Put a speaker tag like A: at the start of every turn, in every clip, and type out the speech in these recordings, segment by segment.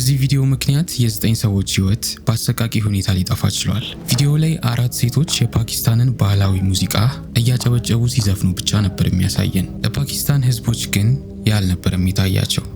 A: በዚህ ቪዲዮ ምክንያት የ9 ሰዎች ህይወት በአሰቃቂ ሁኔታ ሊጠፋ ችሏል። ቪዲዮ ላይ 4 ሴቶች የፓኪስታንን ባህላዊ ሙዚቃ እያጨበጨቡ ሲዘፍኑ ብቻ ነበር የሚያሳየን። ለፓኪስታን ህዝቦች ግን ያልነበረም የታያቸው።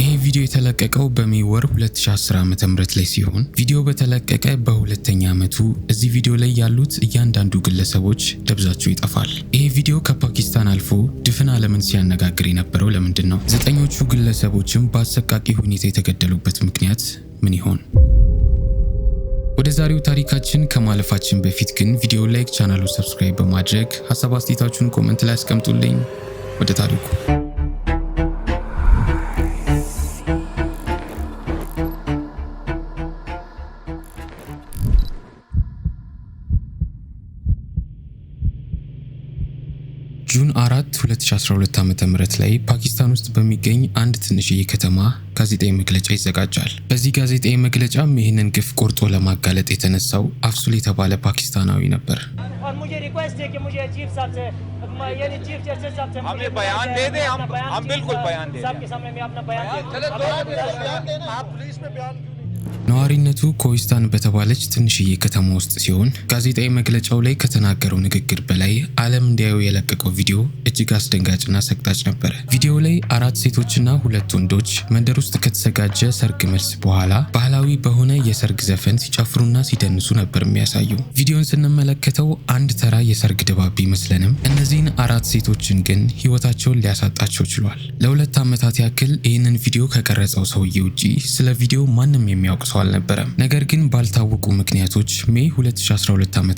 A: ይህ ቪዲዮ የተለቀቀው በ May ወር 2010 ዓ.ም ላይ ሲሆን ቪዲዮ በተለቀቀ በሁለተኛ ዓመቱ እዚህ ቪዲዮ ላይ ያሉት እያንዳንዱ ግለሰቦች ደብዛቸው ይጠፋል። ይህ ቪዲዮ ከፓኪስታን አልፎ ድፍን ዓለምን ሲያነጋግር የነበረው ለምንድን ነው? 9ኞቹ ግለሰቦችም በአሰቃቂ ሁኔታ የተገደሉበት ምክንያት ምን ይሆን? ወደ ዛሬው ታሪካችን ከማለፋችን በፊት ግን ቪዲዮ like፣ ቻናሉን subscribe በማድረግ ሀሳብ አስተያየታችሁን comment ላይ አስቀምጡልኝ። ወደ ታሪኩ። June 4 2012 ዓ.ም ላይ ፓኪስታን ውስጥ በሚገኝ አንድ ትንሽዬ ከተማ ጋዜጣዊ መግለጫ ይዘጋጃል። በዚህ ጋዜጣዊ መግለጫም ይህንን ግፍ ቆርጦ ለማጋለጥ የተነሳው አፍሱል የተባለ ፓኪስታናዊ ነበር።
B: और मुझे रिक्वेस्ट है कि मुझे चीफ साहब से, यानी चीफ जस्टिस साहब से
C: हमें बयान दे दें, हम बिल्कुल बयान दे
B: साहब के सामने मैं अपना बयान दे दूं।
A: ነዋሪነቱ ኮሂስታን በተባለች ትንሽዬ ከተማ ውስጥ ሲሆን ጋዜጣዊ መግለጫው ላይ ከተናገረው ንግግር በላይ ዓለም እንዲያየው የለቀቀው ቪዲዮ እጅግ አስደንጋጭና ሰቅጣጭ ነበረ። ቪዲዮው ላይ 4 ሴቶችና 2 ወንዶች መንደር ውስጥ ከተዘጋጀ ሰርግ መልስ በኋላ ባህላዊ በሆነ የሰርግ ዘፈን ሲጨፍሩና ሲደንሱ ነበር የሚያሳየው። ቪዲዮን ስንመለከተው አንድ ተራ የሰርግ ድባብ ቢመስለንም እነዚህን 4 ሴቶችን ግን ህይወታቸውን ሊያሳጣቸው ችሏል። ለ2 ዓመታት ያክል ይህንን ቪዲዮ ከቀረጸው ሰውዬ ውጪ ስለ ቪዲዮ ማንም የሚያውቅ ሰው አልነበረም። ነገር ግን ባልታወቁ ምክንያቶች May 2012 ዓ.ም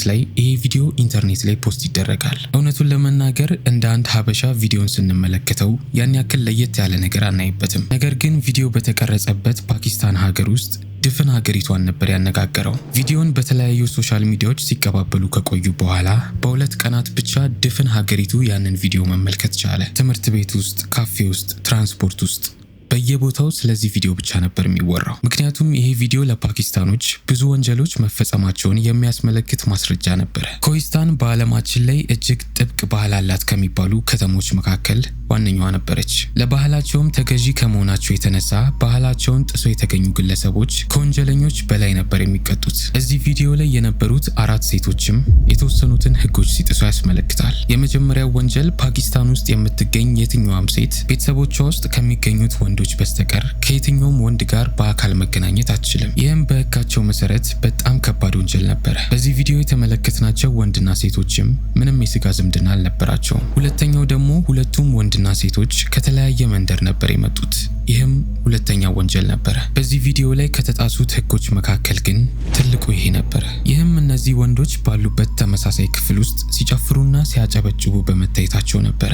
A: ላይ ይሄ ቪዲዮ ኢንተርኔት ላይ post ይደረጋል። እውነቱን ለመናገር እንደ አንድ ሀበሻ ቪዲዮን ስንመለከተው ያን ያክል ለየት ያለ ነገር አናይበትም። ነገር ግን ቪዲዮ በተቀረጸበት ፓኪስታን ሀገር ውስጥ ድፍን ሀገሪቷን ነበር ያነጋገረው። ቪዲዮን በተለያዩ social ሚዲያዎች ሲቀባበሉ ከቆዩ በኋላ በ2 ቀናት ብቻ ድፍን ሀገሪቱ ያንን ቪዲዮ መመልከት ቻለ። ትምህርት ቤት ውስጥ፣ ካፌ ውስጥ፣ ትራንስፖርት ውስጥ በየቦታው ስለዚህ ቪዲዮ ብቻ ነበር የሚወራው። ምክንያቱም ይሄ ቪዲዮ ለፓኪስታኖች ብዙ ወንጀሎች መፈጸማቸውን የሚያስመለክት ማስረጃ ነበረ። ኮሂስታን በዓለማችን ላይ እጅግ ጥብቅ ባህል አላት ከሚባሉ ከተሞች መካከል ዋነኛዋ ነበረች። ለባህላቸውም ተገዢ ከመሆናቸው የተነሳ ባህላቸውን ጥሶ የተገኙ ግለሰቦች ከወንጀለኞች በላይ ነበር የሚቀጡት። እዚህ ቪዲዮ ላይ የነበሩት 4 ሴቶችም የተወሰኑትን ህጎች ሲጥሱ ያስመለክታል። የመጀመሪያው ወንጀል ፓኪስታን ውስጥ የምትገኝ የትኛዋም ሴት ቤተሰቦቿ ውስጥ ከሚገኙት ወንዶች በስተቀር ከየትኛውም ወንድ ጋር በአካል መገናኘት አትችልም። ይህም በህጋቸው መሰረት በጣም ከባድ ወንጀል ነበረ። በዚህ ቪዲዮ የተመለከትናቸው ወንድና ሴቶችም ምንም የስጋ ዝምድና አልነበራቸውም። ሁለተኛው ደግሞ ሁለቱም ወንድና ሴቶች ከተለያየ መንደር ነበር የመጡት። ይህም ሁለተኛው ወንጀል ነበረ። በዚህ ቪዲዮ ላይ ከተጣሱት ህጎች መካከል ግን ትልቁ ይሄ ነበረ። ይህም እነዚህ ወንዶች ባሉበት ተመሳሳይ ክፍል ውስጥ ሲጨፍሩና ሲያጨበጭቡ በመታየታቸው ነበረ።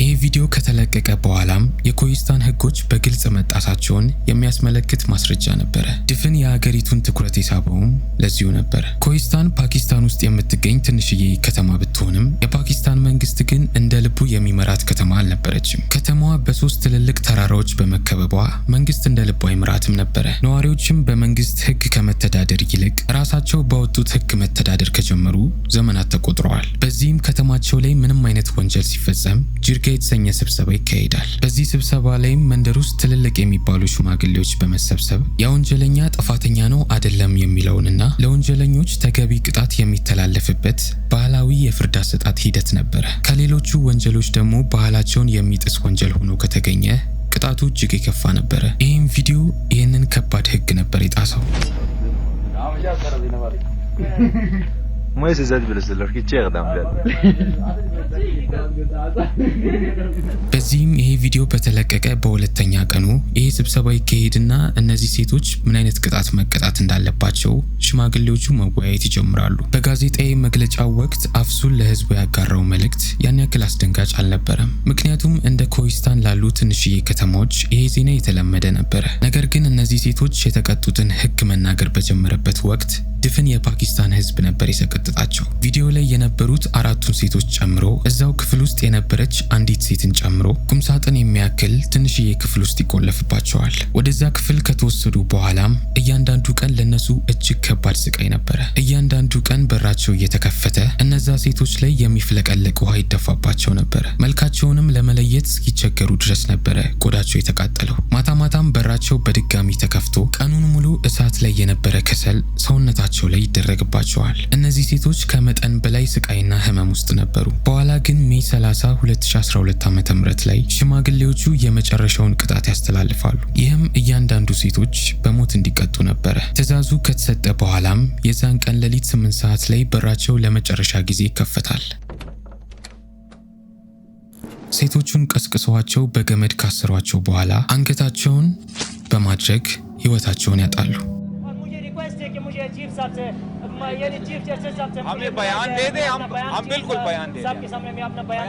A: ይህ ቪዲዮ ከተለቀቀ በኋላም የኮሂስታን ህጎች በግልጽ መጣሳቸውን የሚያስመለክት ማስረጃ ነበረ። ድፍን የሀገሪቱን ትኩረት የሳበውም ለዚሁ ነበረ። ኮሂስታን ፓኪስታን ውስጥ የምትገኝ ትንሽዬ ከተማ ብትሆንም የፓኪስታን መንግስት ግን እንደ ልቡ የሚመራት ከተማ አልነበረችም። ከተማዋ በ3 ትልልቅ ተራራዎች በመከበቧ መንግስት እንደ ልቡ አይመራትም ነበረ። ነዋሪዎችም በመንግስት ህግ ከመተዳደር ይልቅ ራሳቸው ባወጡት ህግ መተዳደር ከጀመሩ ዘመናት ተቆጥረዋል። በዚህም ከተማቸው ላይ ምንም አይነት ወንጀል ሲፈጸም ጅርጋ የተሰኘ ስብሰባ ይካሄዳል። በዚህ ስብሰባ ላይም መንደር ውስጥ ትልልቅ የሚባሉ ሽማግሌዎች በመሰብሰብ የወንጀለኛ ጥፋተኛ ነው አይደለም የሚለውንና ለወንጀለኞች ተገቢ ቅጣት የሚተላለፍበት ባህላዊ የፍርድ አሰጣጥ ሂደት ነበረ። ከሌሎቹ ወንጀሎች ደግሞ ባህላቸውን የሚጥስ ወንጀል ሆኖ ከተገኘ ቅጣቱ እጅግ የከፋ ነበረ። ይህም ቪዲዮ ይህንን ከባድ ህግ ነበር የጣሰው። በዚህም ይሄ ቪዲዮ በተለቀቀ በሁለተኛ ቀኑ ይሄ ስብሰባ ይካሄድና እነዚህ ሴቶች ምን አይነት ቅጣት መቀጣት እንዳለባቸው ሽማግሌዎቹ መወያየት ይጀምራሉ። በጋዜጣዊ መግለጫው ወቅት አፍሱል ለህዝቡ ያጋራው መልእክት ያን ያክል አስደንጋጭ አልነበረም። ምክንያቱም እንደ ኮሂስታን ላሉ ትንሽዬ ከተማዎች ይሄ ዜና የተለመደ ነበረ። ነገር ግን እነዚህ ሴቶች የተቀጡትን ህግ መናገር በጀመረበት ወቅት ድፍን የፓኪስታን ሕዝብ ነበር የሰቀጥጣቸው። ቪዲዮ ላይ የነበሩት አራቱን ሴቶች ጨምሮ እዛው ክፍል ውስጥ የነበረች አንዲት ሴትን ጨምሮ ቁምሳጥን የሚያክል ትንሽዬ ክፍል ውስጥ ይቆለፍባቸዋል። ወደዛ ክፍል ከተወሰዱ በኋላም እያንዳንዱ ቀን ለነሱ እጅግ ከባድ ስቃይ ነበረ። እያንዳንዱ ቀን በራቸው እየተከፈተ እነዛ ሴቶች ላይ የሚፍለቀለቅ ውሃ ይደፋባቸው ነበረ። መልካቸውንም ለመለየት እስኪቸገሩ ድረስ ነበረ ቆዳቸው የተቃጠለው። ማታ ማታም በራቸው በድጋሚ ተከፍቶ ቀኑን ሙሉ እሳት ላይ የነበረ ከሰል ሰውነታቸው ላይ ይደረግባቸዋል። እነዚህ ሴቶች ከመጠን በላይ ስቃይና ህመም ውስጥ ነበሩ። በኋላ ግን May 30 2012 ዓ.ም ላይ ሽማግሌዎቹ የመጨረሻውን ቅጣት ያስተላልፋሉ። ይህም እያንዳንዱ ሴቶች በሞት እንዲቀጡ ነበረ። ትዕዛዙ ከተሰጠ በኋላም የዛን ቀን ሌሊት 8 ሰዓት ላይ በራቸው ለመጨረሻ ጊዜ ይከፈታል። ሴቶቹን ቀስቅሰዋቸው በገመድ ካሰሯቸው በኋላ አንገታቸውን በማድረግ ህይወታቸውን ያጣሉ።
B: और मुझे रिक्वेस्ट है कि मुझे चीफ साहब से यानी चीफ जस्टिस साहब से
C: हमें
B: मुझे
C: बयान दे दे,
B: अपना बयान
C: हम
B: चीफ
C: बिल्कुल बयान दे
B: साहब
C: दें।
B: के सामने मैं अपना बयान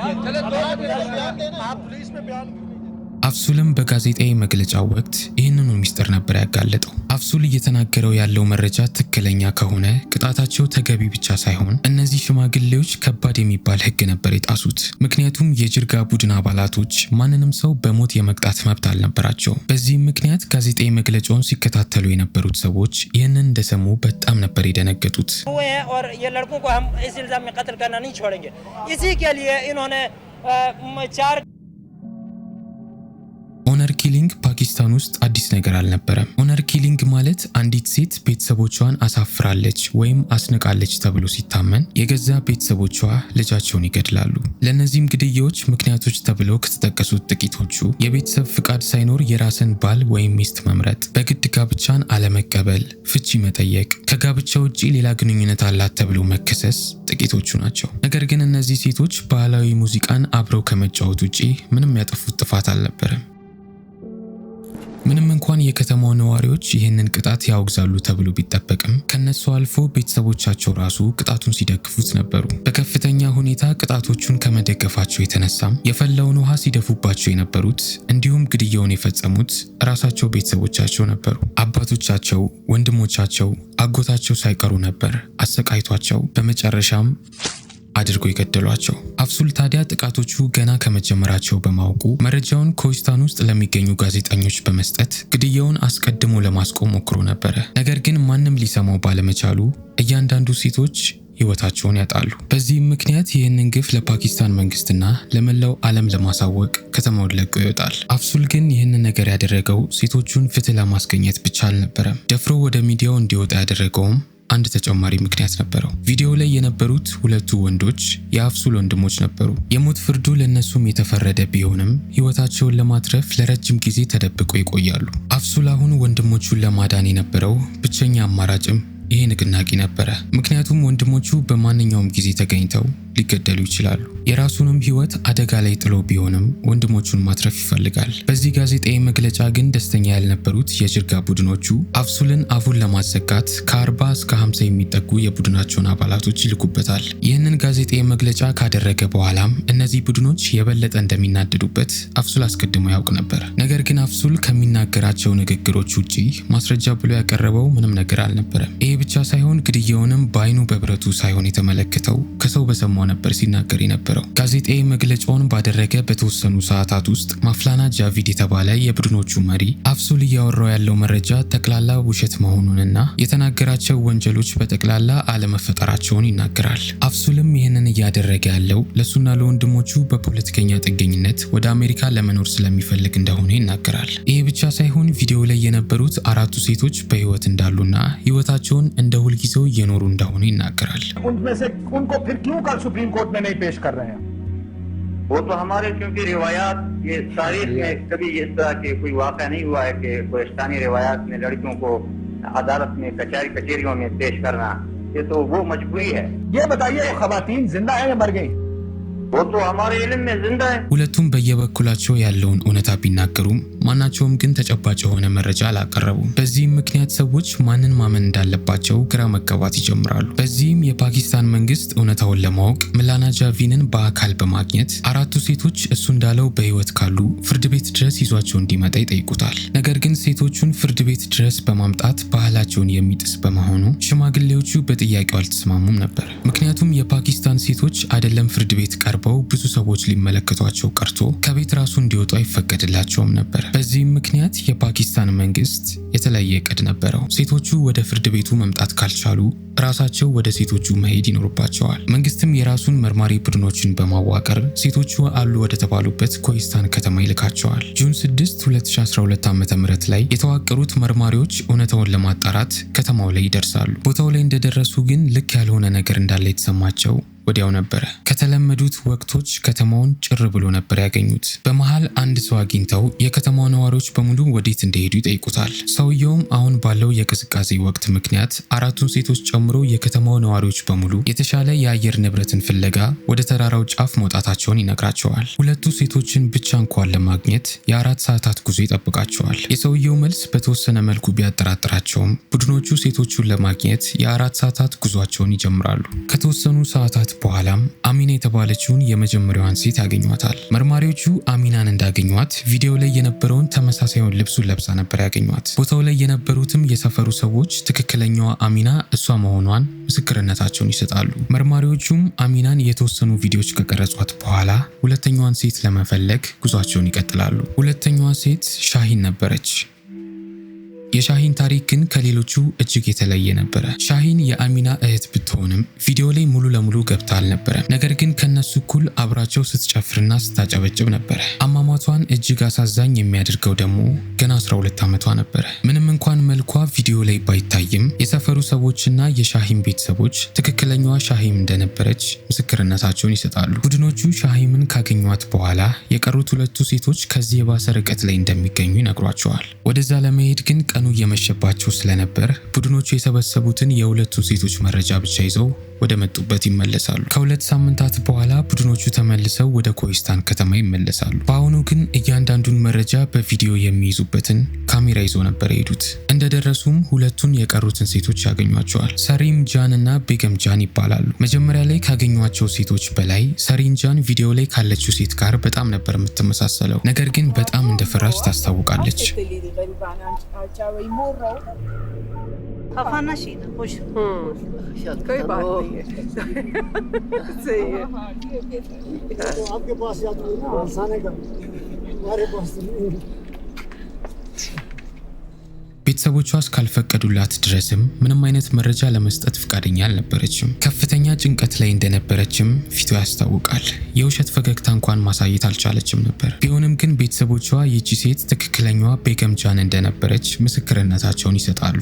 B: दे दूं।
D: आप पुलिस में बयान क्यों नहीं देते?
A: አፍሱልም በጋዜጣዊ መግለጫው ወቅት ይህንኑ ሚስጥር ነበር ያጋለጠው። አፍሱል እየተናገረው ያለው መረጃ ትክክለኛ ከሆነ ቅጣታቸው ተገቢ ብቻ ሳይሆን እነዚህ ሽማግሌዎች ከባድ የሚባል ሕግ ነበር የጣሱት። ምክንያቱም የጅርጋ ቡድን አባላቶች ማንንም ሰው በሞት የመቅጣት መብት አልነበራቸውም። በዚህም ምክንያት ጋዜጣዊ መግለጫውን ሲከታተሉ የነበሩት ሰዎች ይህንን እንደሰሙ በጣም ነበር የደነገጡት።
B: हुए हैं और ये लड़कों को हम इस इल्ज़ाम में कत्ल करना नहीं छोड़ेंगे। इसी के लिए इन्होंने चार
A: Honor killing ፓኪስታን ውስጥ አዲስ ነገር አልነበረም። Honor killing ማለት አንዲት ሴት ቤተሰቦቿን አሳፍራለች ወይም አስንቃለች ተብሎ ሲታመን የገዛ ቤተሰቦቿ ልጃቸውን ይገድላሉ። ለእነዚህም ግድያዎች ምክንያቶች ተብለው ከተጠቀሱት ጥቂቶቹ የቤተሰብ ፍቃድ ሳይኖር የራስን ባል ወይም ሚስት መምረጥ፣ በግድ ጋብቻን አለመቀበል፣ ፍቺ መጠየቅ፣ ከጋብቻ ውጪ ሌላ ግንኙነት አላት ተብሎ መከሰስ ጥቂቶቹ ናቸው። ነገር ግን እነዚህ ሴቶች ባህላዊ ሙዚቃን አብረው ከመጫወት ውጪ ምንም ያጠፉት ጥፋት አልነበረም። ምንም እንኳን የከተማው ነዋሪዎች ይህንን ቅጣት ያወግዛሉ ተብሎ ቢጠበቅም ከነሱ አልፎ ቤተሰቦቻቸው ራሱ ቅጣቱን ሲደግፉት ነበሩ። በከፍተኛ ሁኔታ ቅጣቶቹን ከመደገፋቸው የተነሳም የፈላውን ውሃ ሲደፉባቸው የነበሩት እንዲሁም ግድያውን የፈጸሙት ራሳቸው ቤተሰቦቻቸው ነበሩ። አባቶቻቸው፣ ወንድሞቻቸው፣ አጎታቸው ሳይቀሩ ነበር አሰቃይቷቸው በመጨረሻም አድርጎ የገደሏቸው። አፍሱል ታዲያ ጥቃቶቹ ገና ከመጀመራቸው በማወቁ መረጃውን ኮሂስታን ውስጥ ለሚገኙ ጋዜጠኞች በመስጠት ግድያውን አስቀድሞ ለማስቆም ሞክሮ ነበረ። ነገር ግን ማንም ሊሰማው ባለመቻሉ እያንዳንዱ ሴቶች ህይወታቸውን ያጣሉ። በዚህም ምክንያት ይህንን ግፍ ለፓኪስታን መንግስትና ለመላው ዓለም ለማሳወቅ ከተማውን ለቆ ይወጣል። አፍሱል ግን ይህንን ነገር ያደረገው ሴቶቹን ፍትህ ለማስገኘት ብቻ አልነበረም። ደፍሮ ወደ ሚዲያው እንዲወጣ ያደረገውም አንድ ተጨማሪ ምክንያት ነበረው። ቪዲዮ ላይ የነበሩት ሁለቱ ወንዶች የአፍሱል ወንድሞች ነበሩ። የሞት ፍርዱ ለእነሱም የተፈረደ ቢሆንም ህይወታቸውን ለማትረፍ ለረጅም ጊዜ ተደብቆ ይቆያሉ። አፍሱል አሁን ወንድሞቹን ለማዳን የነበረው ብቸኛ አማራጭም ይሄ ንቅናቄ ነበረ። ምክንያቱም ወንድሞቹ በማንኛውም ጊዜ ተገኝተው ሊገደሉ ይችላሉ። የራሱንም ህይወት አደጋ ላይ ጥሎ ቢሆንም ወንድሞቹን ማትረፍ ይፈልጋል። በዚህ ጋዜጣዊ መግለጫ ግን ደስተኛ ያልነበሩት የጅርጋ ቡድኖቹ አፍሱልን አፉን ለማዘጋት ከ40 እስከ 50 የሚጠጉ የቡድናቸውን አባላቶች ይልኩበታል። ይህንን ጋዜጣዊ መግለጫ ካደረገ በኋላም እነዚህ ቡድኖች የበለጠ እንደሚናደዱበት አፍሱል አስቀድሞ ያውቅ ነበር። ነገር ግን አፍሱል ከሚናገራቸው ንግግሮች ውጪ ማስረጃ ብሎ ያቀረበው ምንም ነገር አልነበረም። ይሄ ብቻ ሳይሆን ግድያውንም በአይኑ በብረቱ ሳይሆን የተመለከተው ከሰው በሰማው ነበር ሲናገር የነበረው። ጋዜጣዊ መግለጫውን ባደረገ በተወሰኑ ሰዓታት ውስጥ ማፍላና ጃቪድ የተባለ የቡድኖቹ መሪ አፍሱል እያወራው ያለው መረጃ ጠቅላላ ውሸት መሆኑንና የተናገራቸው ወንጀሎች በጠቅላላ አለመፈጠራቸውን ይናገራል። አፍሱልም ይህንን እያደረገ ያለው ለሱና ለወንድሞቹ በፖለቲከኛ ጥገኝነት ወደ አሜሪካ ለመኖር ስለሚፈልግ እንደሆነ ይናገራል። ይሄ ብቻ ሳይሆን ቪዲዮ ላይ የነበሩት አራቱ ሴቶች በህይወት እንዳሉና ህይወታቸውን እንደ ሁልጊዜው እየኖሩ እንደሆነ ይናገራል።
D: उनमें से उनको फिर क्यों कल सुप्रीम कोर्ट में नहीं पेश कर रहे हैं?
E: वो तो हमारे क्योंकि रिवायात, ये तारीख में कभी इस तरह के कोई वाक़या नहीं हुआ है कि कोहिस्तानी रिवायात में लड़कियों को अदालत में, कचहरी कचहरियों में पेश करना, ये तो वो मजबूरी है।
D: ये बताइए, वो खवातीन जिंदा है या मर गई?
E: वो तो हमारे इल्म में जिंदा है।
A: ሁለቱም በየበኩላቸው ያለውን እውነታ ቢናገሩም ማናቸውም ግን ተጨባጭ የሆነ መረጃ አላቀረቡም። በዚህም ምክንያት ሰዎች ማንን ማመን እንዳለባቸው ግራ መጋባት ይጀምራሉ። በዚህም የፓኪስታን መንግስት እውነታውን ለማወቅ ምላና ጃቪንን በአካል በማግኘት አራቱ ሴቶች እሱ እንዳለው በህይወት ካሉ ፍርድ ቤት ድረስ ይዟቸው እንዲመጣ ይጠይቁታል። ነገር ግን ሴቶቹን ፍርድ ቤት ድረስ በማምጣት ባህላቸውን የሚጥስ በመሆኑ ሽማግሌዎቹ በጥያቄው አልተስማሙም ነበር። ምክንያቱም የፓኪስታን ሴቶች አይደለም ፍርድ ቤት ቀርበው ብዙ ሰዎች ሊመለከቷቸው ቀርቶ ከቤት ራሱ እንዲወጡ አይፈቀድላቸውም ነበር። በዚህም ምክንያት የፓኪስታን መንግስት የተለየ እቅድ ነበረው። ሴቶቹ ወደ ፍርድ ቤቱ መምጣት ካልቻሉ ራሳቸው ወደ ሴቶቹ መሄድ ይኖርባቸዋል። መንግስትም የራሱን መርማሪ ቡድኖችን በማዋቀር ሴቶቹ አሉ ወደ ተባሉበት ኮይስታን ከተማ ይልካቸዋል። June 6 2012 ዓ.ም ላይ የተዋቀሩት መርማሪዎች እውነታውን ለማጣራት ከተማው ላይ ይደርሳሉ። ቦታው ላይ እንደደረሱ ግን ልክ ያልሆነ ነገር እንዳለ የተሰማቸው ወዲያው ነበረ። ከተለመዱት ወቅቶች ከተማውን ጭር ብሎ ነበር ያገኙት። በመሃል አንድ ሰው አግኝተው የከተማው ነዋሪዎች በሙሉ ወዴት እንደሄዱ ይጠይቁታል። ሰውየውም አሁን ባለው የቅዝቃዜ ወቅት ምክንያት አራቱን ሴቶች ጨምሮ የከተማው ነዋሪዎች በሙሉ የተሻለ የአየር ንብረትን ፍለጋ ወደ ተራራው ጫፍ መውጣታቸውን ይነግራቸዋል። ሁለቱ ሴቶችን ብቻ እንኳን ለማግኘት የ4 ሰዓታት ጉዞ ይጠብቃቸዋል። የሰውየው መልስ በተወሰነ መልኩ ቢያጠራጥራቸውም ቡድኖቹ ሴቶቹን ለማግኘት የ4 ሰዓታት ጉዟቸውን ይጀምራሉ። ከተወሰኑ ሰዓታት በኋላም አሚና የተባለችውን የመጀመሪያዋን ሴት ያገኟታል። መርማሪዎቹ አሚናን እንዳገኟት ቪዲዮ ላይ የነበረውን ተመሳሳዩን ልብሱን ለብሳ ነበር ያገኟት። ቦታው ላይ የነበሩትም የሰፈሩ ሰዎች ትክክለኛዋ አሚና እሷ መሆኗን ምስክርነታቸውን ይሰጣሉ። መርማሪዎቹም አሚናን የተወሰኑ ቪዲዮዎች ከቀረጿት በኋላ ሁለተኛዋን ሴት ለመፈለግ ጉዟቸውን ይቀጥላሉ። ሁለተኛዋ ሴት ሻሂን ነበረች። የሻሂን ታሪክ ግን ከሌሎቹ እጅግ የተለየ ነበረ። ሻሂን የአሚና እህት ብትሆንም ቪዲዮ ላይ ሙሉ ለሙሉ ገብታ አልነበረም። ነገር ግን ከነሱ እኩል አብራቸው ስትጨፍርና ስታጨበጭብ ነበረ። አሟሟቷን እጅግ አሳዛኝ የሚያደርገው ደግሞ ገና 12 ዓመቷ ነበረ። ምንም እንኳን መልኳ ቪዲዮ ላይ ባይታይም የሰፈሩ ሰዎችና የሻሂን ቤተሰቦች ትክክለኛዋ ሻሂም እንደነበረች ምስክርነታቸውን ይሰጣሉ። ቡድኖቹ ሻሂምን ካገኟት በኋላ የቀሩት ሁለቱ ሴቶች ከዚህ የባሰ ርቀት ላይ እንደሚገኙ ይነግሯቸዋል። ወደዛ ለመሄድ ግን ቀኑ እየመሸባቸው ስለነበር ቡድኖቹ የሰበሰቡትን የሁለቱን ሴቶች መረጃ ብቻ ይዘው ወደ መጡበት ይመለሳሉ። ከ2 ሳምንታት በኋላ ቡድኖቹ ተመልሰው ወደ ኮይስታን ከተማ ይመለሳሉ። በአሁኑ ግን እያንዳንዱን መረጃ በቪዲዮ የሚይዙበትን ካሜራ ይዘው ነበር የሄዱት። እንደደረሱም ሁለቱን የቀሩትን ሴቶች ያገኟቸዋል። ሰሪም ጃን እና ቤገም ጃን ይባላሉ። መጀመሪያ ላይ ካገኟቸው ሴቶች በላይ ሰሪም ጃን ቪዲዮ ላይ ካለችው ሴት ጋር በጣም ነበር የምትመሳሰለው። ነገር ግን በጣም እንደፈራች ታስታውቃለች።
F: कोई बात नहीं है, सही है।
G: तो आपके पास याद हुई ना हंसाने का, हमारे पास नहीं।
A: ቤተሰቦቿ እስካልፈቀዱላት ድረስም ምንም አይነት መረጃ ለመስጠት ፍቃደኛ አልነበረችም። ከፍተኛ ጭንቀት ላይ እንደነበረችም ፊቷ ያስታውቃል። የውሸት ፈገግታ እንኳን ማሳየት አልቻለችም ነበር። ቢሆንም ግን ቤተሰቦቿ ይቺ ሴት ትክክለኛዋ ቤገም ጃን እንደነበረች ምስክርነታቸውን ይሰጣሉ።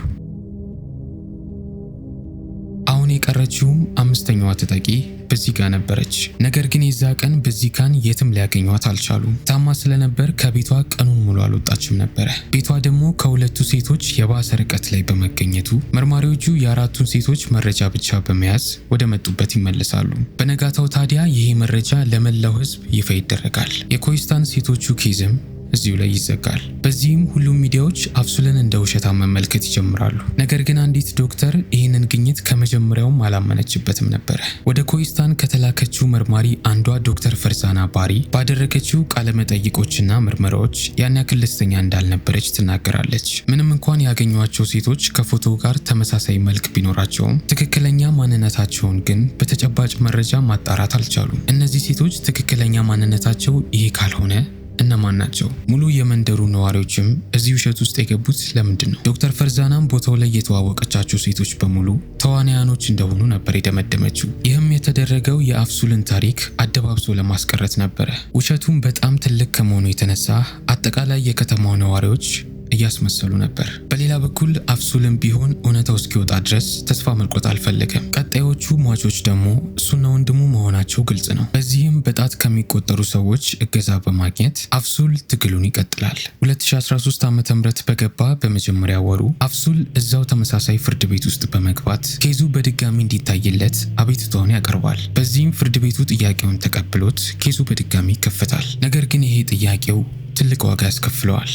A: አሁን የቀረችውም አምስተኛዋ ተጠቂ በዚጋ ነበረች። ነገር ግን የዛ ቀን በዚጋን የትም ሊያገኟት አልቻሉም። ታማ ስለነበር ከቤቷ ቀኑን ሙሉ አልወጣችም ነበረ። ቤቷ ደግሞ ከሁለቱ ሴቶች የባሰ ርቀት ላይ በመገኘቱ መርማሪዎቹ የአራቱን ሴቶች መረጃ ብቻ በመያዝ ወደ መጡበት ይመለሳሉ። በነጋታው ታዲያ ይሄ መረጃ ለመላው ሕዝብ ይፋ ይደረጋል። የኮይስታን ሴቶቹ case ም እዚሁ ላይ ይዘጋል። በዚህም ሁሉም ሚዲያዎች አፍሱልን እንደ ውሸታም መመልከት ይጀምራሉ። ነገር ግን አንዲት ዶክተር ይህንን ግኝት ከመጀመሪያውም አላመነችበትም ነበረ። ወደ ኮይስታን ከተላከችው መርማሪ አንዷ ዶክተር ፈርዛና ባሪ ባደረገችው ቃለ መጠይቆችና ምርመራዎች ያን ያክል ደስተኛ እንዳልነበረች ትናገራለች። ምንም እንኳን ያገኟቸው ሴቶች ከፎቶ ጋር ተመሳሳይ መልክ ቢኖራቸውም ትክክለኛ ማንነታቸውን ግን በተጨባጭ መረጃ ማጣራት አልቻሉም። እነዚህ ሴቶች ትክክለኛ ማንነታቸው ይሄ ካልሆነ እነማን ናቸው? ሙሉ የመንደሩ ነዋሪዎችም እዚህ ውሸት ውስጥ የገቡት ለምንድን ነው? ዶክተር ፈርዛናም ቦታው ላይ የተዋወቀቻቸው ሴቶች በሙሉ ተዋናያኖች እንደሆኑ ነበር የደመደመችው። ይህም የተደረገው የአፍሱልን ታሪክ አደባብሶ ለማስቀረት ነበረ። ውሸቱም በጣም ትልቅ ከመሆኑ የተነሳ አጠቃላይ የከተማው ነዋሪዎች እያስመሰሉ ነበር። በሌላ በኩል አፍሱልም ቢሆን እውነታው እስኪወጣ ድረስ ተስፋ መቁረጥ አልፈለገም። ቀጣዮቹ ሟቾች ደግሞ እሱና ወንድሙ መሆናቸው ግልጽ ነው። በዚህም በጣት ከሚቆጠሩ ሰዎች እገዛ በማግኘት አፍሱል ትግሉን ይቀጥላል። 2013 ዓ.ም በገባ በመጀመሪያ ወሩ አፍሱል እዛው ተመሳሳይ ፍርድ ቤት ውስጥ በመግባት case ኡ በድጋሚ እንዲታይለት አቤቱታውን ያቀርባል። በዚህም ፍርድ ቤቱ ጥያቄውን ተቀብሎት case ኡ በድጋሚ ይከፈታል። ነገር ግን ይሄ ጥያቄው ትልቅ ዋጋ ያስከፍለዋል።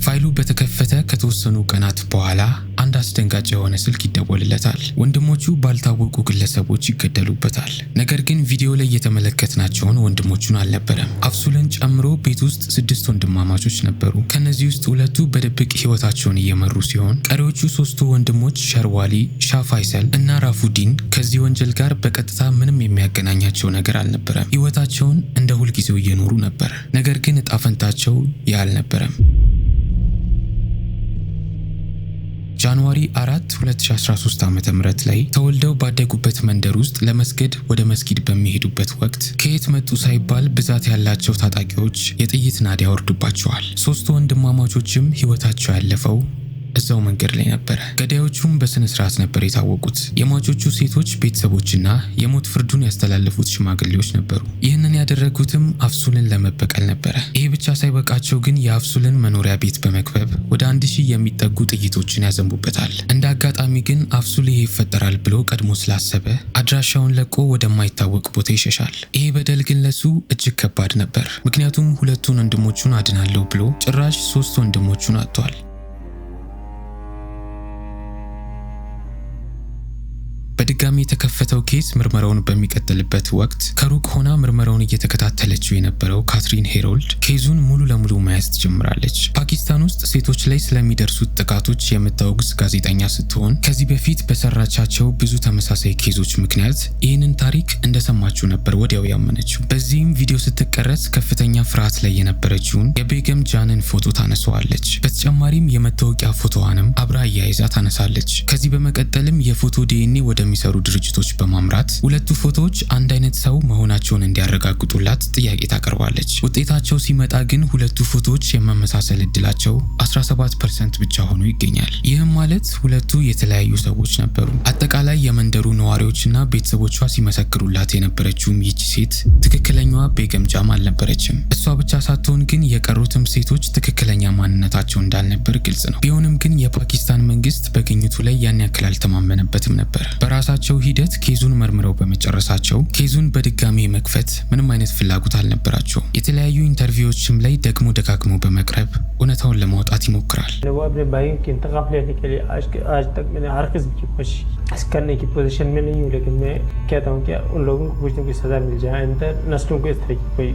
A: ፋይሉ በተከፈተ ከተወሰኑ ቀናት በኋላ አንድ አስደንጋጭ የሆነ ስልክ ይደወልለታል። ወንድሞቹ ባልታወቁ ግለሰቦች ይገደሉበታል። ነገር ግን ቪዲዮ ላይ የተመለከትናቸውን ወንድሞቹን አልነበረም። አፍሱልን ጨምሮ ቤት ውስጥ 6 ወንድማማቾች ነበሩ። ከነዚህ ውስጥ 2ቱ በድብቅ ህይወታቸውን እየመሩ ሲሆን ቀሪዎቹ 3ቱ ወንድሞች ሸርዋሊ፣ ሻፋይሰል እና ራፉዲን ከዚህ ወንጀል ጋር በቀጥታ ምንም የሚያገናኛቸው ነገር አልነበረም። ህይወታቸውን እንደ ሁልጊዜው እየኖሩ ነበር። ነገር ግን እጣ ፈንታቸው ያ አልነበረም። ጃንዋሪ 4 2013 ዓ.ም ላይ ተወልደው ባደጉበት መንደር ውስጥ ለመስገድ ወደ መስጊድ በሚሄዱበት ወቅት ከየት መጡ ሳይባል ብዛት ያላቸው ታጣቂዎች የጥይት ናዳ ያወርዱባቸዋል። 3 ወንድማማቾችም ህይወታቸው ያለፈው እዛው መንገድ ላይ ነበረ። ገዳዮቹም በስነ ስርዓት ነበር የታወቁት። የሟቾቹ ሴቶች ቤተሰቦችና የሞት ፍርዱን ያስተላለፉት ሽማግሌዎች ነበሩ። ይህንን ያደረጉትም አፍሱልን ለመበቀል ነበረ። ይህ ብቻ ሳይበቃቸው ግን የአፍሱልን መኖሪያ ቤት በመክበብ ወደ 1000 የሚጠጉ ጥይቶችን ያዘንቡበታል። እንደ አጋጣሚ ግን አፍሱል ይሄ ይፈጠራል ብሎ ቀድሞ ስላሰበ አድራሻውን ለቆ ወደማይታወቅ ቦታ ይሸሻል። ይሄ በደል ግን ለሱ እጅግ ከባድ ነበር። ምክንያቱም 2ቱን ወንድሞቹን አድናለሁ ብሎ ጭራሽ 3 ወንድሞቹን አጥቷል። በድጋሚ የተከፈተው case ምርመራውን በሚቀጥልበት ወቅት ከሩቅ ሆና ምርመራውን እየተከታተለችው የነበረው ካትሪን ሄሮልድ case ኡን ሙሉ ለሙሉ መያዝ ትጀምራለች። ፓኪስታን ውስጥ ሴቶች ላይ ስለሚደርሱት ጥቃቶች የምታወግዝ ጋዜጠኛ ስትሆን ከዚህ በፊት በሰራቻቸው ብዙ ተመሳሳይ case ኦች ምክንያት ይህንን ታሪክ እንደሰማችው ነበር ወዲያው ያመነችው። በዚህም ቪዲዮ ስትቀረጽ ከፍተኛ ፍርሃት ላይ የነበረችውን የቤገም ጃንን ፎቶ ታነሳዋለች። በተጨማሪም የመታወቂያ ፎቶዋንም አብራ አያይዛ ታነሳለች። ከዚህ በመቀጠልም የፎቶ ዲኤንኤ ወደሚሰሩ ድርጅቶች በማምራት 2ቱ ፎቶዎች አንድ አይነት ሰው መሆናቸውን እንዲያረጋግጡላት ጥያቄ ታቀርባለች። ውጤታቸው ሲመጣ ግን 2ቱ ፎቶዎች የመመሳሰል እድላቸው 17% ብቻ ሆኖ ይገኛል። ይህም ማለት 2ቱ የተለያዩ ሰዎች ነበሩ። አጠቃላይ የመንደሩ ነዋሪዎችና ቤተሰቦቿ ሲመሰክሩላት የነበረችውም ይቺ ሴት ትክክለኛዋ ቤገም ጃን አልነበረችም። እሷ ብቻ ሳትሆን ግን የቀሩትም ሴቶች ትክክለኛ ማንነታቸው እንዳልነበር ግልጽ ነው። ቢሆንም ግን የፓኪስታን መንግስት በግኝቱ ላይ ያን ያክል አልተማመነበትም ነበር። በራሳቸው ሂደት case ኡን መርምረው በመጨረሳቸው case ኡን በድጋሚ መክፈት ምንም አይነት ፍላጎት አልነበራቸው። የተለያዩ interview ዎችም ላይ ደግሞ ደጋግሞ በመቅረብ እውነታውን ለማውጣት ይሞክራል።
H: वो अपने भाई के इंतकाम लेने के लिए आज तक मैंने हर किस्म की कोशिश करने की पोजीशन में नहीं हूँ, लेकिन मैं कहता हूँ कि उन लोगों को कुछ न कुछ सज़ा मिल जाए, आइंदा नस्लों को इस तरह की कोई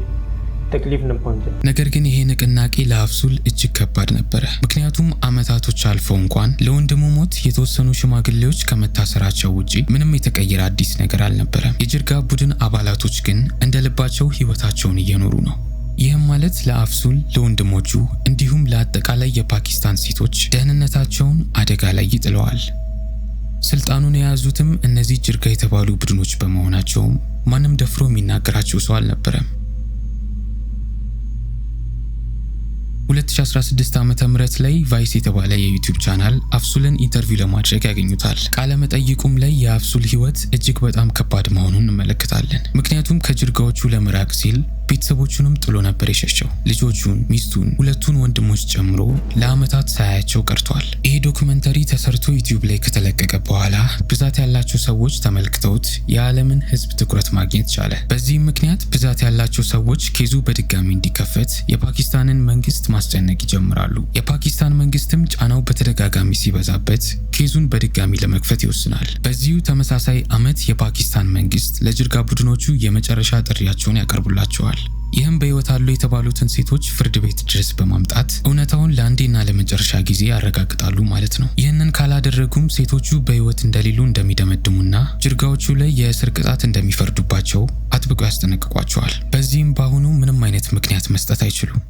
H: तकलीफ न पहुंचे।
A: ነገር ግን ይሄ ንቅናቄ ለአፍሱል እጅግ ከባድ ነበረ። ምክንያቱም አመታቶች አልፈው እንኳን ለወንድሙ ሞት የተወሰኑ ሽማግሌዎች ከመታሰራቸው ውጪ ምንም የተቀየረ አዲስ ነገር አልነበረም። የጅርጋ ቡድን አባላቶች ግን እንደ ልባቸው ህይወታቸውን እየኖሩ ነው። ይህም ማለት ለአፍሱል፣ ለወንድሞቹ እንዲሁም ለአጠቃላይ የፓኪስታን ሴቶች ደህንነታቸውን አደጋ ላይ ይጥለዋል። ስልጣኑን የያዙትም እነዚህ ጅርጋ የተባሉ ቡድኖች በመሆናቸውም ማንም ደፍሮ የሚናገራቸው ሰው አልነበረም። 2016 ዓ.ም ላይ ቫይስ የተባለ የዩቲዩብ ቻናል አፍሱልን interview ለማድረግ ያገኙታል። ቃለ መጠይቁም ላይ የአፍሱል ህይወት እጅግ በጣም ከባድ መሆኑን እንመለከታለን። ምክንያቱም ከጅርጋዎቹ ለመራቅ ሲል ቤተሰቦቹንም ጥሎ ነበር የሸሸው። ልጆቹን፣ ሚስቱን፣ 2ቱን ወንድሞች ጨምሮ ለአመታት ሳያያቸው ቀርቷል። ይሄ documentary ተሰርቶ ዩቲዩብ ላይ ከተለቀቀ በኋላ ብዛት ያላቸው ሰዎች ተመልክተውት የዓለምን ህዝብ ትኩረት ማግኘት ቻለ። በዚህም ምክንያት ብዛት ያላቸው ሰዎች case ኡ በድጋሚ እንዲከፈት የፓኪስታንን መንግስት ማስጨነቅ ይጀምራሉ። የፓኪስታን መንግስትም ጫናው በተደጋጋሚ ሲበዛበት case ኡን በድጋሚ ለመክፈት ይወስናል። በዚሁ ተመሳሳይ አመት የፓኪስታን መንግስት ለጅርጋ ቡድኖቹ የመጨረሻ ጥሪያቸውን ያቀርቡላቸዋል። ይህም በህይወት አሉ የተባሉትን ሴቶች ፍርድ ቤት ድረስ በማምጣት እውነታውን ለአንዴና ለመጨረሻ ጊዜ ያረጋግጣሉ ማለት ነው። ይህንን ካላደረጉም ሴቶቹ በህይወት እንደሌሉ እንደሚደመድሙና ጅርጋዎቹ ላይ የእስር ቅጣት እንደሚፈርዱባቸው አጥብቀው ያስጠነቅቋቸዋል። በዚህም በአሁኑ ምንም አይነት ምክንያት መስጠት አይችሉም።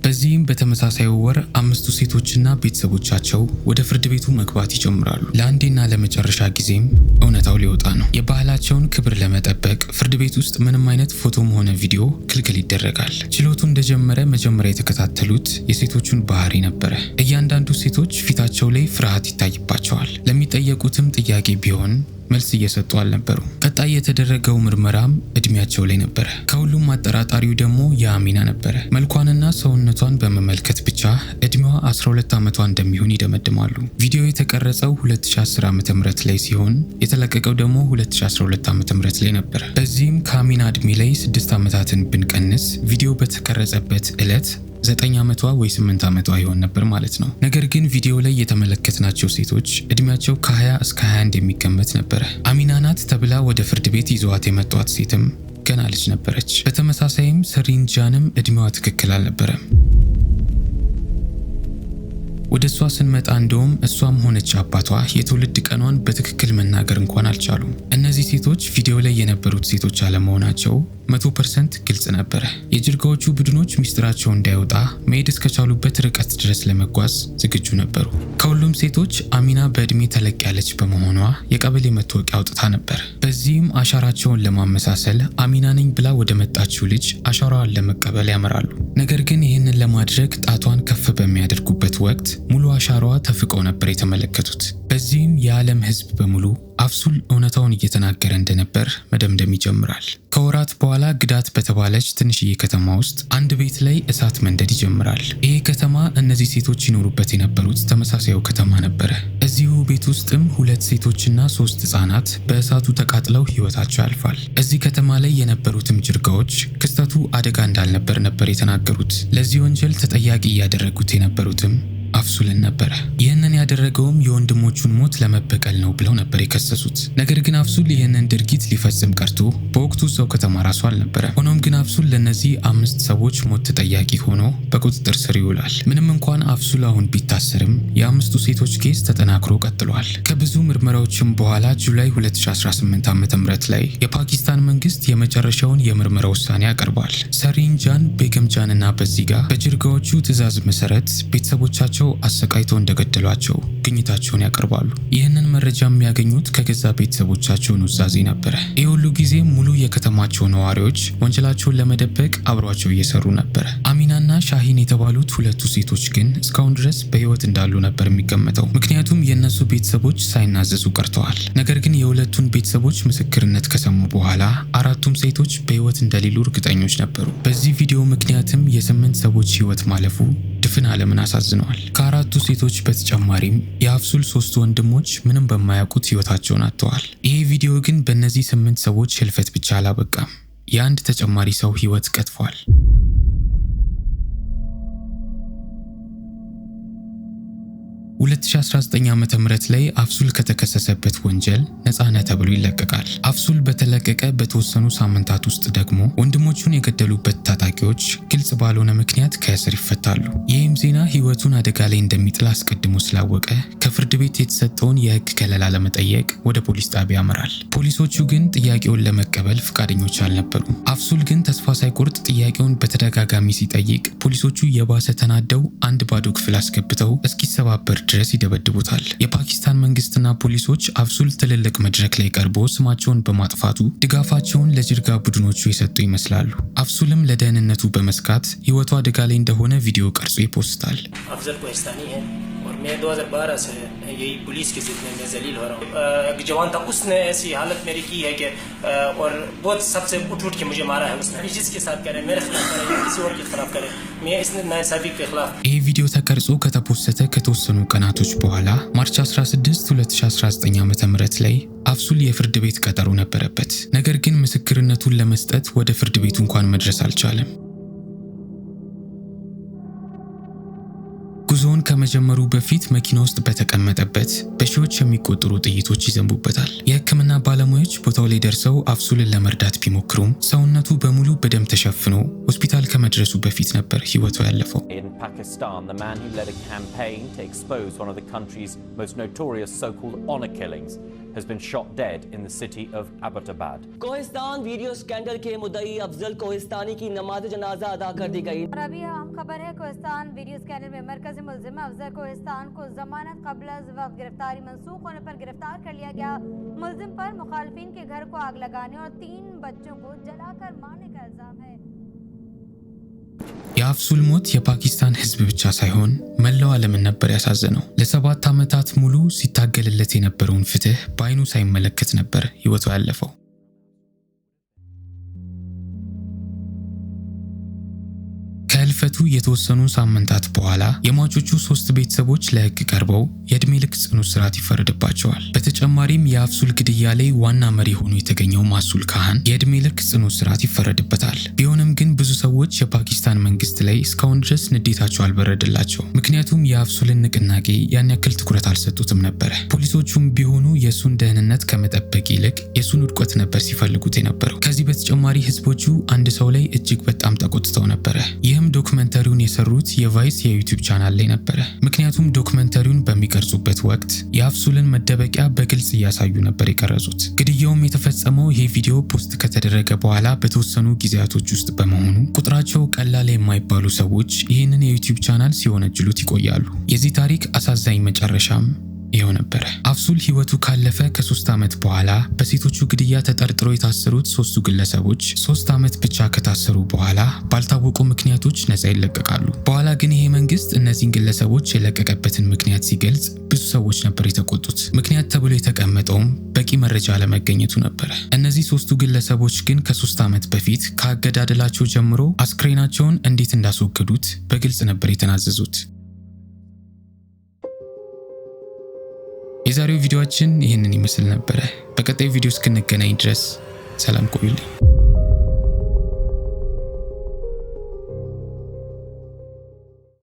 A: በዚህም በተመሳሳይ ወር 5ቱ ሴቶችና ቤተሰቦቻቸው ወደ ፍርድ ቤቱ መግባት ይጀምራሉ። ለአንዴና ለመጨረሻ ጊዜም እውነታው ሊወጣ ነው። የባህላቸውን ክብር ለመጠበቅ ፍርድ ቤት ውስጥ ምንም አይነት ፎቶም ሆነ ቪዲዮ ክልክል ይደረጋል። ችሎቱ እንደጀመረ መጀመሪያ የተከታተሉት የሴቶቹን ባህሪ ነበረ። እያንዳንዱ ሴቶች ፊታቸው ላይ ፍርሃት ይታይባቸዋል። ለሚጠየቁትም ጥያቄ ቢሆን መልስ እየሰጡ አልነበሩ። ቀጣይ የተደረገው ምርመራም እድሜያቸው ላይ ነበረ። ከሁሉም አጠራጣሪው ደግሞ የአሚና ነበረ። መልኳንና ሰውነቷን በመመልከት ብቻ እድሜዋ 12 ዓመቷ እንደሚሆን ይደመድማሉ። ቪዲዮ የተቀረጸው 2010 ዓ.ም ላይ ሲሆን የተለቀቀው ደግሞ 2012 ዓ.ም ላይ ነበረ። በዚህም ከአሚና እድሜ ላይ 6 ዓመታትን ብንቀንስ ቪዲዮ በተቀረጸበት ዕለት 9 ዓመቷ ወይ 8 ዓመቷ ይሆን ነበር ማለት ነው። ነገር ግን ቪዲዮ ላይ የተመለከትናቸው ሴቶች እድሜያቸው ከ20 እስከ 21 የሚገመት ነበረ። አሚና ናት ተብላ ወደ ፍርድ ቤት ይዘዋት የመጧት ሴትም ገና ልጅ ነበረች። በተመሳሳይም ሰሪንጃንም እድሜዋ ትክክል አልነበረም። ወደ እሷ ስንመጣ እንደውም እሷም ሆነች አባቷ የትውልድ ቀኗን በትክክል መናገር እንኳን አልቻሉም። እነዚህ ሴቶች ቪዲዮ ላይ የነበሩት ሴቶች አለመሆናቸው 100% ግልጽ ነበረ። የጅርጋዎቹ ቡድኖች ሚስጥራቸው እንዳይወጣ መሄድ እስከቻሉበት ርቀት ድረስ ለመጓዝ ዝግጁ ነበሩ። ከሁሉም ሴቶች አሚና በእድሜ ተለቅ ያለች በመሆኗ የቀበሌ መታወቂያ አውጥታ ነበር። በዚህም አሻራቸውን ለማመሳሰል አሚና ነኝ ብላ ወደ መጣችው ልጅ አሻራዋን ለመቀበል ያመራሉ። ነገር ግን ይህንን ለማድረግ ጣቷን ከፍ በሚያደርጉበት ወቅት ሙሉ አሻራዋ ተፍቀው ነበር የተመለከቱት። በዚህም የዓለም ሕዝብ በሙሉ አፍሱል እውነታውን እየተናገረ እንደነበር መደምደም ይጀምራል። ከወራት በኋላ ግዳት በተባለች ትንሽዬ ከተማ ውስጥ አንድ ቤት ላይ እሳት መንደድ ይጀምራል። ይሄ ከተማ እነዚህ ሴቶች ይኖሩበት የነበሩት ተመሳሳዩ ከተማ ነበረ። እዚሁ ቤት ውስጥም 2 ሴቶችና 3 ህጻናት በእሳቱ ተቃጥለው ህይወታቸው ያልፋል። እዚህ ከተማ ላይ የነበሩትም ጅርጋዎች ክስተቱ አደጋ እንዳልነበር ነበር የተናገሩት። ለዚህ ወንጀል ተጠያቂ እያደረጉት የነበሩትም አፍሱልን ነበረ። ይህንን ያደረገውም የወንድሞቹን ሞት ለመበቀል ነው ብለው ነበር የከሰሱት። ነገር ግን አፍሱል ይህንን ድርጊት ሊፈጽም ቀርቶ በወቅቱ እዛው ከተማ ራሱ አልነበረ። ሆኖም ግን አፍሱል ለነዚህ 5 ሰዎች ሞት ተጠያቂ ሆኖ በቁጥጥር ስር ይውላል። ምንም እንኳን አፍሱል አሁን ቢታሰርም የ5ቱ ሴቶች case ተጠናክሮ ቀጥሏል። ከብዙ ምርመራዎችም በኋላ July 2018 ዓ.ም ላይ የፓኪስታን መንግስት የመጨረሻውን የምርመራ ውሳኔ ያቀርባል። ሰሪንጃን፣ ቤገምጃን እና በዚጋ በጅርጋዎቹ ትዕዛዝ መሰረት ቤተሰቦቻቸው አሰቃይተው እንደገደሏቸው ግኝታቸውን ያቀርባሉ። ይህንን መረጃ የሚያገኙት ከገዛ ቤተሰቦቻቸው ኑዛዜ ነበረ። ይህ ሁሉ ጊዜ ሙሉ የከተማቸው ነዋሪዎች ወንጀላቸውን ለመደበቅ አብሯቸው እየሰሩ ነበረ። አሚናና ሻሂን የተባሉት 2 ሴቶች ግን እስካሁን ድረስ በህይወት እንዳሉ ነበር የሚገመተው። ምክንያቱም የነሱ ቤተሰቦች ሳይናዘዙ ቀርተዋል። ነገር ግን የሁለቱን ቤተሰቦች ምስክርነት ከሰሙ በኋላ 4ቱም ሴቶች በህይወት እንደሌሉ እርግጠኞች ነበሩ። በዚህ ቪዲዮ ምክንያትም የ8 ሰዎች ህይወት ማለፉ ድፍን ዓለምን አሳዝነዋል። ከ4ቱ ሴቶች በተጨማሪም የአፍሱል 3 ወንድሞች ምንም በማያውቁት ህይወታቸውን አጥተዋል። ይሄ ቪዲዮ ግን በእነዚህ 8 ሰዎች ህልፈት ብቻ አላበቃም። የአንድ ተጨማሪ ሰው ህይወት ቀጥፏል። 2019 ዓ.ም ላይ አፍሱል ከተከሰሰበት ወንጀል ነፃ ነህ ተብሎ ይለቀቃል። አፍሱል በተለቀቀ በተወሰኑ ሳምንታት ውስጥ ደግሞ ወንድሞቹን የገደሉበት ታጣቂዎች ግልጽ ባልሆነ ምክንያት ከእስር ይፈታሉ። ይህም ዜና ህይወቱን አደጋ ላይ እንደሚጥል አስቀድሞ ስላወቀ ከፍርድ ቤት የተሰጠውን የህግ ከለላ ለመጠየቅ ወደ ፖሊስ ጣቢያ ያመራል። ፖሊሶቹ ግን ጥያቄውን ለመቀበል ፍቃደኞች አልነበሩም። አፍሱል ግን ተስፋ ሳይቆርጥ ጥያቄውን በተደጋጋሚ ሲጠይቅ ፖሊሶቹ የባሰ ተናደው አንድ ባዶ ክፍል አስገብተው እስኪሰባበር ድረስ ይደበድቡታል። የፓኪስታን መንግስትና ፖሊሶች አፍሱል ትልልቅ መድረክ ላይ ቀርቦ ስማቸውን በማጥፋቱ ድጋፋቸውን ለጅርጋ ቡድኖቹ የሰጡ ይመስላሉ። አፍሱልም ለደህንነቱ በመስጋት ህይወቱ አደጋ ላይ እንደሆነ ቪዲዮ ቀርጾ ይፖስታል።
H: अफजल कोहिस्तानी है और मैं 2012 से यही पुलिस की जिद में मैं जलील हो रहा हूँ। एक जवान था, उसने ऐसी हालत मेरी की है कि और बहुत सबसे उठ उठ के मुझे मारा है उसने। जिसके साथ करे, मेरे खिलाफ करे या किसी और के खिलाफ करे, मैं इस नाइंसाफ़ी के खिलाफ।
A: ይህ ቪዲዮ ተቀርጾ ከተፖሰተ ከተወሰኑ ቀናቶች በኋላ March 16 2019 ዓ.ም ላይ አፍሱል የፍርድ ቤት ቀጠሮ ነበረበት። ነገር ግን ምስክርነቱን ለመስጠት ወደ ፍርድ ቤቱ እንኳን መድረስ አልቻለም። ጉዞውን ከመጀመሩ በፊት መኪና ውስጥ በተቀመጠበት በሺዎች የሚቆጠሩ ጥይቶች ይዘንቡበታል። የሕክምና ባለሙያዎች ቦታው ላይ ደርሰው አፍሱልን ለመርዳት ቢሞክሩም ሰውነቱ በሙሉ በደም ተሸፍኖ ሆስፒታል ከመድረሱ በፊት ነበር ህይወቱ ያለፈው።
I: In Pakistan, the man who led a campaign to expose one of the country's most notorious so-called honor killings has been shot dead in the city of Abbottabad.
J: Kohistan video scandal के मुद्दई अफजल कोहिस्तानी की नमाज जनाजा अदा कर दी गई।
K: और अभी अहम खबर है, कोहिस्तान वीडियो स्कैंडल में मरकजी मुलजिम अफजल कोहिस्तान को जमानत कबल अज़ वक्त गिरफ्तारी मनसूख होने पर गिरफ्तार कर लिया गया। मुलजिम पर मुखालिफिन के घर को आग लगाने और 3 बच्चों को जलाकर मारने का इल्जाम है।
A: የአፍሱል ሞት የፓኪስታን ህዝብ ብቻ ሳይሆን መላው ዓለምን ነበር ያሳዘነው። ለ7 ዓመታት ሙሉ ሲታገልለት የነበረውን ፍትህ በአይኑ ሳይመለከት ነበር ህይወቱ ያለፈው። ከህልፈቱ የተወሰኑ ሳምንታት በኋላ የሟቾቹ 3 ቤተሰቦች ለህግ ቀርበው የእድሜ ልክ ጽኑ እስራት ይፈረድባቸዋል። በተጨማሪም የአፍሱል ግድያ ላይ ዋና መሪ ሆኖ የተገኘው ማሱል ካህን የእድሜ ልክ ጽኑ እስራት ይፈረድበታል። ቢሆንም ግን ብዙ ሰዎች የፓኪስታን መንግስት ላይ እስካሁን ድረስ ንዴታቸው አልበረደላቸው። ምክንያቱም የአፍሱልን ንቅናቄ ያን ያክል ትኩረት አልሰጡትም ነበር። ፖሊሶቹም ቢሆኑ የሱን ደህንነት ከመጠበቅ ይልቅ የሱን ውድቀት ነበር ሲፈልጉት የነበረው። ከዚህ በተጨማሪ ህዝቦቹ አንድ ሰው ላይ እጅግ በጣም ተቆጥተው ነበር። ይህም ዶክመንተሪውን የሰሩት የቫይስ የዩቲዩብ ቻናል ላይ ነበር። ምክንያቱም ዶክመንተሪውን በሚቀርጹበት ወቅት የአፍሱልን መደበቂያ በግልጽ እያሳዩ ነበር የቀረጹት። ግድያውም የተፈጸመው ይሄ ቪዲዮ post ከተደረገ በኋላ በተወሰኑ ጊዜያቶች ውስጥ በመሆኑ ቁጥራቸው ቀላል የማይባሉ ሰዎች ይህንን የዩቲዩብ ቻናል ሲወነጅሉት ይቆያሉ። የዚህ ታሪክ አሳዛኝ መጨረሻም ይኸው ነበር። አፍሱል ህይወቱ ካለፈ ከ3 ዓመት በኋላ በሴቶቹ ግድያ ተጠርጥሮ የታሰሩት 3 ግለሰቦች 3 ዓመት ብቻ ከታሰሩ በኋላ ባልታወቁ ምክንያቶች ነፃ ይለቀቃሉ። በኋላ ግን ይሄ መንግስት እነዚህን ግለሰቦች የለቀቀበትን ምክንያት ሲገልጽ ብዙ ሰዎች ነበር የተቆጡት። ምክንያት ተብሎ የተቀመጠውም በቂ መረጃ አለመገኘቱ ነበር። እነዚህ 3 ግለሰቦች ግን ከ3 ዓመት በፊት ከአገዳደላቸው ጀምሮ አስክሬናቸውን እንዴት እንዳስወገዱት በግልጽ ነበር የተናዘዙት። የዛሬው ቪዲዮአችን ይህንን ይመስል ነበር። በቀጣዩ ቪዲዮ እስክንገናኝ ድረስ ሰላም ቆዩልኝ።